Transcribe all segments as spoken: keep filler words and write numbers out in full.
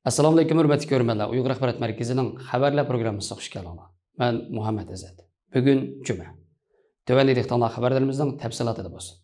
ئەسسالامۇئەلەيكۇم، ھۆرمەتلىك كۆرۈرمەنلەر. ئۇيغۇر ئاخبارات مەركىزىنىڭ خەۋەرلەر پروگراممىسىغا خۇش كەلدىڭلار. مەن مۇھەممەت ئىززەت. بۈگۈن جۈمە. تۆۋەندە دىققىتىڭلار خەۋەرلىرىمىزنىڭ تەپسىلاتىدا بولسۇن.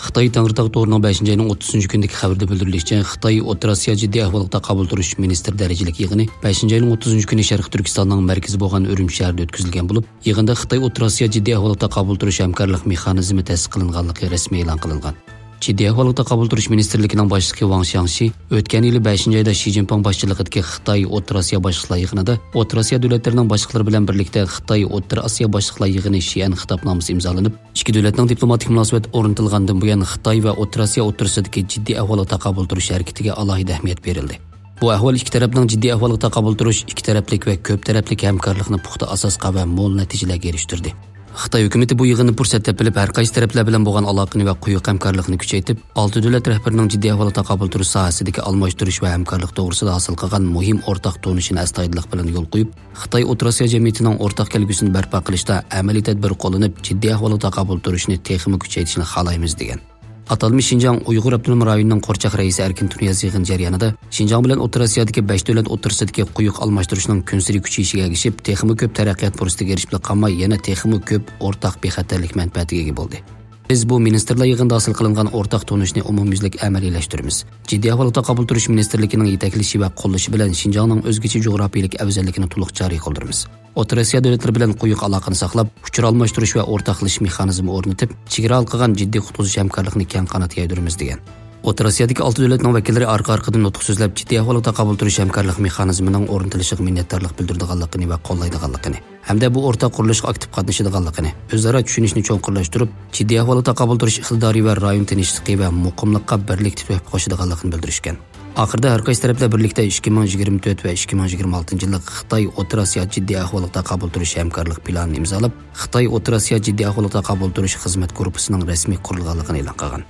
خىتاي تەڭرىتاغ تورىنىڭ بەشىنچى ئاينىڭ ئوتتۇزىنچى كۈنىدىكى خەۋىرىدە بىلدۈرۈلۈشىچە، خىتاي ئوتتۇرا ئاسىيا جىددىي ئەھۋالغا تاقابىل تۇرۇش مىنىستىر دەرىجىلىك يىغىنى بەشىنچى ئاينىڭ ئوتتۇزىنچى كۈنى شەرقىي تۈركىستاننىڭ مەركىزى بولغان ئۈرۈمچى شەھىرىدە ئۆتكۈزۈلگەن بولۇپ، يىغىندا خىتاي ئوتتۇرا ئاسىيا جىددىي ئەھۋالغا تاقابىل تۇرۇش ھەمكارلىق مېخانىزمى تەسىس قىلىنغانلىقى رەسمىي ئېلان قىلىنغان. جىددىي ئەھۋالغا تاقابىل تۇرۇش مىنىستىرلىكىنىڭ باشلىقى ۋاڭ شياڭشى ئۆتكەن يىلى بەشىنچى ئايدا شى جىنپىڭ باشچىلىقىدىكى خىتاي ئوتتۇرا ئاسىيا باشلىقلار يىغىنىدا ئوتتۇرا ئاسىيا دۆلەتلىرىنىڭ باشلىقلىرى بىلەن بىرلىكتە خىتاي ئوتتۇرا ئاسىيا باشلىقلار يىغىنى شىئەن خىتابنامىسى ئىمزالىنىپ، ئىككى دۆلەتنىڭ دىپلوماتىك مۇناسىۋەت ئورنىتىلغاندىن بۇيان خىتاي ۋە ئوتتۇرا ئاسىيا ئوتتۇرىسىدىكى جىددىي ئەھۋالغا تاقابىل تۇرۇش ھەرىكىتىگە ئالاھىدە ئەھمىيەت بېرىلدى. بۇ ئەھۋال ئىككى تەرەپنىڭ جىددىي ئەھۋالغا تاقابىل تۇرۇش، ئىككى تەرەپلىك ۋە كۆپ تەرەپلىك ھەمكارلىقنى پۇختا ئاساسقا ۋە مول نەتىجىلەرگە ئېرىشتۈردى. خىتاي ھۆكۈمىتى بۇ يىغىننى پۇرسەت دەپ بىلىپ، ھەر قايسى تەرەپلەر بىلەن بولغان ئالاقىنى ۋە قويۇق ھەمكارلىقنى كۈچەيتىپ، ئالتە دۆلەت رەھبىرىنىڭ جىددىي ئەھۋالغا تاقابىل تۇرۇش ساھەسىدىكى ئالماشتۇرۇش ۋە ھەمكارلىق توغرىسىدا ھاسىل قىلغان مۇھىم ئورتاق تونۇشىنى ئەستايىدىللىق بىلەن يول قويۇپ، خىتاي ئوتتۇرا ئاسىيا جەمئىيىتىنىڭ ئورتاق كەلگۈسىنى بەرپا قىلىشتا ئەمەلىي تەدبىر قوللىنىپ، جىددىي ئەھۋالغا تاقابىل تۇرۇشنى تېخىمۇ كۈچەيتىشنى خالايمىز، دېگەن. ئاتالمىش شىنجاڭ ئۇيغۇر ئاپتونوم رايونىنىڭ قورچاق رەئىسى ئەركىن تۇنىياز يىغىن جەريانىدا شىنجاڭ بىلەن ئوتتۇرا ئاسىيادىكى بەش دۆلەت ئوتتۇرىسىدىكى قويۇق ئالماشتۇرۇشنىڭ كۈنسېرى كۈچىيىشىگە ئەگىشىپ، تېخىمۇ كۆپ تەرەققىيات پۇرسىتىگە ئېرىشىپلا قالماي، يەنە تېخىمۇ كۆپ ئورتاق بىخەتەرلىك مەنپەئەتىگە ئىگە بولدى. بىز بۇ مىنىستىرلار يىغىنىدا ھاسىل قىلىنغان ئورتاق تونۇشنى ئومۇميۈزلۈك ئەمەلىيلەشتۈرىمىز. جىددىي ئەھۋالغا تاقابىل تۇرۇش مىنىستىرلىكىنىڭ يېتەكلىشى ۋە قوللىشى بىلەن شىنجاڭنىڭ ئۆزگىچە جۇغراپىيىلىك ئەۋزەللىكىنى تولۇق جارى قىلدۇرىمىز. ئوتتۇرا ئاسىيا دۆلەتلىرى بىلەن قويۇق ئالاقىنى ساقلاپ، ئۇچۇر ئالماشتۇرۇش ۋە ئورتاقلىشىش مېخانىزمى ئورنىتىپ، چېگرا ھالقىغان جىددىي قۇتقۇزۇش ھەمكارلىقىنى كەڭ قانات يايدۇرىمىز، دېگەن. ئوتتۇرا ئاسىيادىكى ئالتە دۆلەتنىڭ ۋەكىللىرى ئارقا-ئارقىدىن نۇتۇق سۆزلەپ، جىددىي ئەھۋالغا تاقابىل تۇرۇش ھەمكارلىق مېخانىزمىنىڭ ئورنىتىلىشىغا مىننەتدارلىق بىلدۈرىدىغانلىقىنى ۋە قوللايدىغانلىقىنى ھەمدە بۇ ئورتاق قۇرۇلۇشقا ئاكتىپ قاتنىشىدىغانلىقىنى، ئۆزئارا چۈشىنىشنى چوڭقۇرلاشتۇرۇپ، جىددىي ئەھۋالغا تاقابىل تۇرۇش ئىقتىدارى ۋە رايون تىنچلىقى ۋە مۇقىملىققا بىرلىكتە تۆھپە قوشىدىغانلىقىنى بىلدۈرۈشكەن. ئاخىرىدا ھەر قايسى تەرەپلەر بىرلىكتە ئىككى مىڭ يىگىرمە تۆت ۋە ئىككى مىڭ يىگىرمە ئالتىنچى يىللىق خىتاي ئوتتۇرا ئاسىيا جىددىي ئەھۋالغا تاقابىل تۇرۇش ھەمكارلىق پىلانىنى ئىمزالاپ، خىتاي ئوتتۇرا ئاسىيا جىددىي ئەھۋالغا تاقابىل تۇرۇش خىزمەت گۇرۇپپىسىنىڭ رەسمىي قۇرۇلغانلىقىنى ئېلان قىلغان.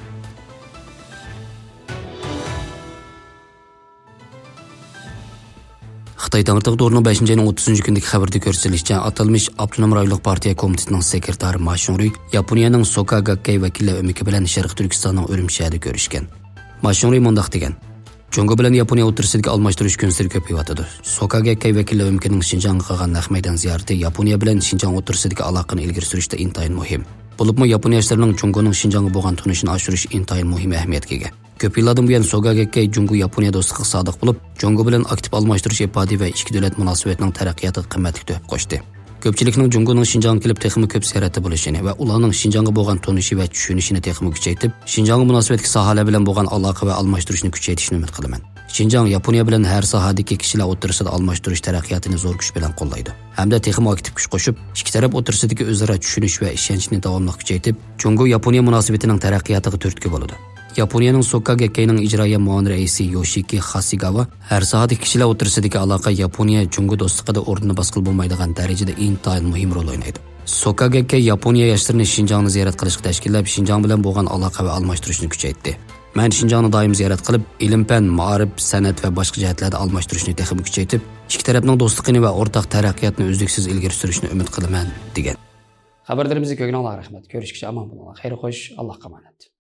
خىتاي تەڭرىتاغ تورىنىڭ بەشىنچى ئاينىڭ ئوتتۇزىنچى كۈنىدىكى خەۋىرىدە كۆرسىتىلىشىچە، ئاتالمىش ئاپتونوم رايونلۇق پارتىيە كومىتېتىنىڭ سېكرېتارى ما شۇڭرۇي ياپونىيەنىڭ سوكا گاككەي ۋەكىللەر ئۆمىكى بىلەن شەرقىي تۈركىستاننىڭ ئۈرۈمچى شەھىرىدە كۆرۈشكەن. ما شۇڭرۇي مۇنداق دېگەن: جۇڭگو بىلەن ياپونىيە ئوتتۇرىسىدىكى ئالماشتۇرۇش كۈنسېرى كۆپىيىۋاتىدۇ. سوكا گەككەي ۋەكىللەر ئۆمىكىنىڭ شىنجاڭغا قىلغان نەق مەيدان زىيارىتى ياپونىيە بىلەن شىنجاڭ ئوتتۇرىسىدىكى ئالاقىنى ئىلگىرى سۈرۈشتە ئىنتايىن مۇھىم. بولۇپمۇ ياپونىيە ياشلىرىنىڭ جۇڭگونىڭ شىنجاڭغا بولغان تونۇشىنى ئاشۇرۇش ئىنتايىن مۇھىم ئەھمىيەتكە ئىگە. كۆپ يىللاردىن بۇيان سوكا گەككەي جۇڭگو ياپونىيە دوستلۇقىغا سادىق بولۇپ، جۇڭگو بىلەن ئاكتىپ ئالماشتۇرۇش ئىپادە ۋە ئىككى دۆلەت مۇناسىۋەتنىڭ تەرەققىياتىغا قىممەتلىك تۆھپە قوشتى. كۆپچىلىكنىڭ جۇڭگونىڭ شىنجاڭغا كېلىپ تېخىمۇ كۆپ زىيارەتتە بولۇشىنى ۋە ئۇلارنىڭ شىنجاڭغا بولغان تونۇشى ۋە چۈشىنىشىنى تېخىمۇ كۈچەيتىپ، شىنجاڭغا مۇناسىۋەتلىك ساھەلەر بىلەن بولغان ئالاقە ۋە ئالماشتۇرۇشنى كۈچەيتىشىنى ئۈمىد قىلىمەن. شىنجاڭ ياپونىيە بىلەن ھەر ساھەدىكى كىشىلەر ئوتتۇرىسىدا ئالماشتۇرۇش تەرەققىياتىنى زور كۈچ بىلەن قوللايدۇ ھەمدە تېخىمۇ ئاكتىپ كۈچ قوشۇپ، ئىككى تەرەپ ئوتتۇرىسىدىكى ئۆزئارا چۈشىنىش ۋە ئىشەنچنى داۋاملىق كۈچەيتىپ، جۇڭگو ياپونىيە مۇناسىۋىتىنىڭ تەرەققىياتىغا تۈرتكە بولىدۇ. ياپونىيەنىڭ سوكا گەككەينىڭ ئىجرائىيە مۇئاۋىن رەئىسى يوشىكى خاسىگاۋا ھەر ساھەدىكى كىشىلەر ئوتتۇرىسىدىكى ئالاقە ياپونىيە جۇڭگو دوستلۇقىدا ئورنىنى باسقىلى بولمايدىغان دەرىجىدە ئىنتايىن مۇھىم رول ئوينايدۇ. سوكا گەككەي ياپونىيە ياشلىرىنى شىنجاڭنى زىيارەت قىلىشقا تەشكىللەپ، شىنجاڭ بىلەن بولغان ئالاقە ۋە ئالماشتۇرۇشنى كۈچەيتتى. مەن شىنجاڭنى دائىم زىيارەت قىلىپ، ئىلىم-پەن، مائارىپ، سەنئەت ۋە باشقا جەھەتلەردە ئالماشتۇرۇشنى تېخىمۇ كۈچەيتىپ، ئىككى تەرەپنىڭ دوستلۇقىنى ۋە ئورتاق تەرەققىياتنى ئۈزلۈكسىز ئىلگىرى سۈرۈشنى ئۈمىد قىلىمەن، دېگەن. خەۋەرلىرىمىزنى كۆرگىنىڭلارغا رەھمەت. كۆرۈشكىچە ئامان بولۇڭلار. خەير خوش، ئاللاھقا ئامانەت.